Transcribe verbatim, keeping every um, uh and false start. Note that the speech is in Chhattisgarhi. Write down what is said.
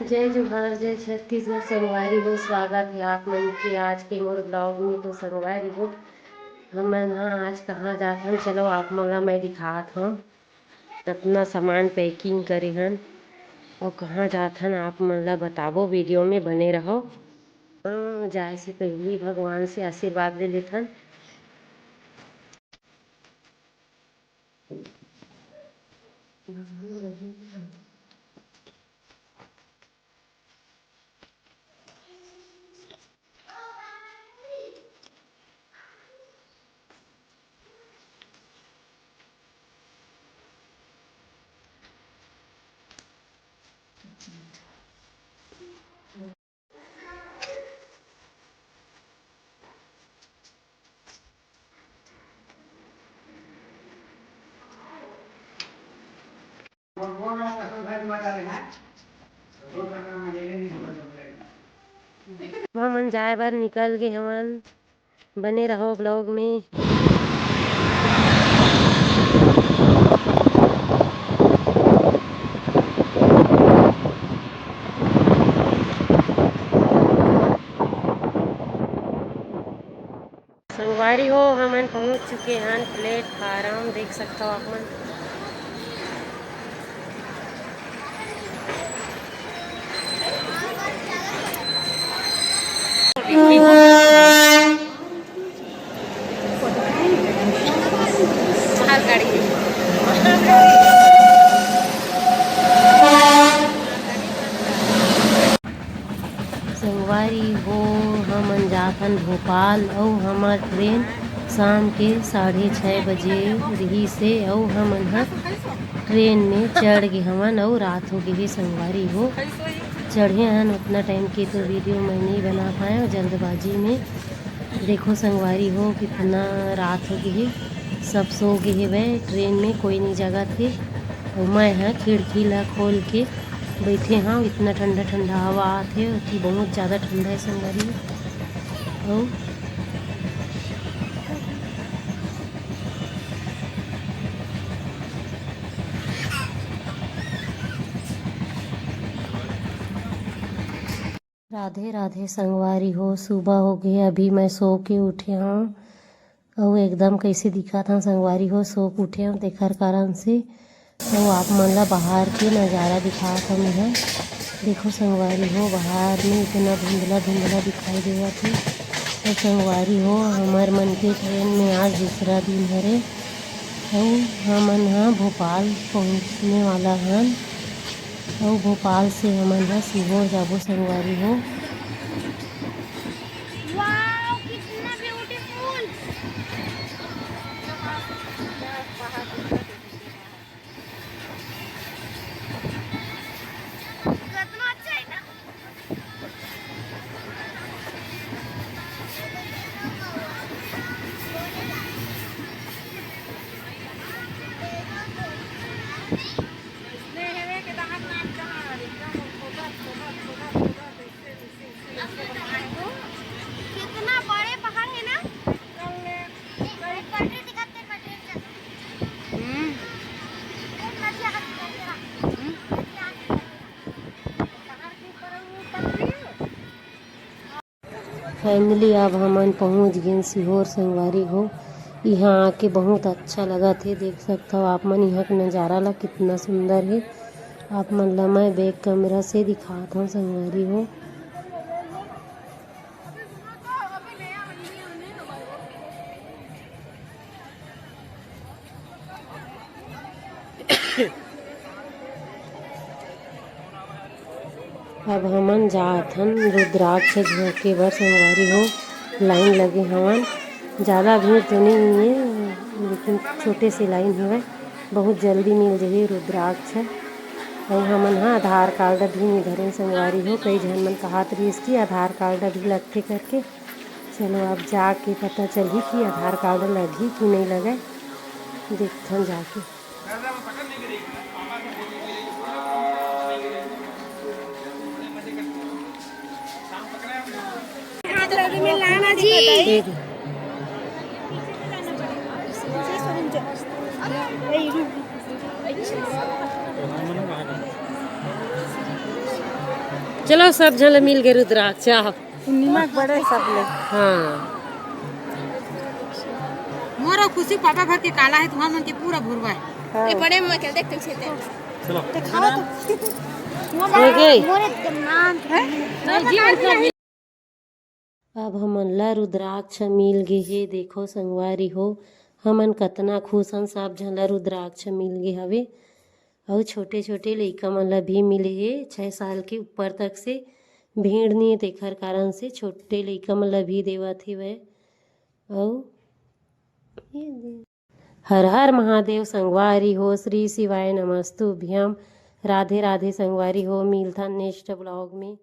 जय जोहार, जय छत्तीसगढ़। संगवारी हो, स्वागत हे आप मन के आज के मोर vlog में। तो संगवारी हो, हमन ह आज कहाँ जाथन, चलो आप मन ला मैं दिखात हव। कतना सामान packing करे हन अउ कहाँ जाथन, आप मन ला बताबो, video में बने रहो। हाँ, जाए से पहली भगवान से आशीर्वाद ले लेथन। हमन जाए बर निकल गे हवन। बने रहो vlog में। संगवारी हो, हमन पहुंच चुके हन platform, देख सकथव आप मन। संगवारी हो, हमन जाथन भोपाल अउ हमर ट्रेन शाम के साढ़े छः बजे रिहिस हे अउ हमन ह ट्रेन में चढ़ गे हवन अउ रात हो गे हे संगवारी हो। चढ़े हन उतना टाइम के तो वीडियो मैं नहीं बना पाए जल्दबाजी में। देखो संगवारी हो, कितना रात हो गे हे, सब सो गे हेवय ट्रेन में, कोई नहीं जागत हे। अउ मैं ह खिड़की ला खोल के बइठे हव, इतना ठंडा ठंडा हवा आत हे, अति बहुत ज़्यादा ठंडा हे संगवारी हो। अउ राधे राधे संगवारी हो, सुबह हो गे, अभी मैं सो के उठे हव अउ एकदम कइसे दिखत हव संगवारी हो, सो के उठे हव तेखर कारण से। अउ आप मन ला बाहर के नजारा दिखात हव मैं ह। देखो संगवारी हो, बाहर में इतना धुंधला धुंधला दिखाई देवत हे। अउ संगवारी हो, हमर मन के ट्रेन में आज दूसरा दिन हरे। अउ हमन ह भोपाल पहुँचने वाला हन। अउ भोपाल से हमन ह सीहोर जाबो संगवारी हो। वाओ, कितना ब्यूटीफुल। कितना अच्छा है ना। कितना बड़े पहाड़ है ना। एक बार ट्रेन दिखाते हैं, एक बार ट्रेन चला। हम्म। एक नदी आगे दिखाते हैं। हम्म। नदी आगे दिखाते हैं। पहाड़ के ऊपर वो पटरी है। Finally अब हमन पहुंच गेन सीहोर संगवारी हो। इहां आके बहुत अच्छा लगत हे। देख सकथव आप मन इहां के नजारा ला, कितना सुंदर हे। आप मन ला मैं back camera से दिखात हव संगवारी हो। अब हमन जात हन रुद्राक्ष झोंके बर संगवारी हो। लाइन लगे हवन, ज़्यादा भीड़ तो नहीं हे, लेकिन छोटे से लाइन हवय, बहुत जल्दी मिल जही रुद्राक्ष। अउ हमन ह आधार कार्ड भी नहीं धरे संगवारी हो, कई झन मन कहत रहिस कि आधार कार्ड भी लगथे करके। चलो, अब जाके पता चलही कि आधार कार्ड लगही कि नहीं लगय, देखथन जाके। चलो, सब झन ल मिल गे रुद्राक्ष। आव। निमक बड़े सबले। हाँ। मोर खुशी पापा भर के काला है, तुम्हार मन के पूरा भुरवा है। हाँ। ये बड़े में चल देख कैसे थे। हो गई। मोरे नाम है। अब हमन ला रुद्राक्ष मिल गे हे। देखो संगवारी हो, हमन कतना खुश हन। सब झन ला रुद्राक्ष मिल गे हवे। अउ छोटे छोटे लइका मन ला भी मिले हे, छः साल के ऊपर तक से। भीड़ नहीं हे, तेखर कारण से छोटे लइका मन ला भी देवत हेवय। अउ हर हर महादेव संगवारी हो, श्री शिवाय नमस्तुभ्यम। राधे राधे संगवारी हो, मिलथन नेक्स्ट ब्लॉग में।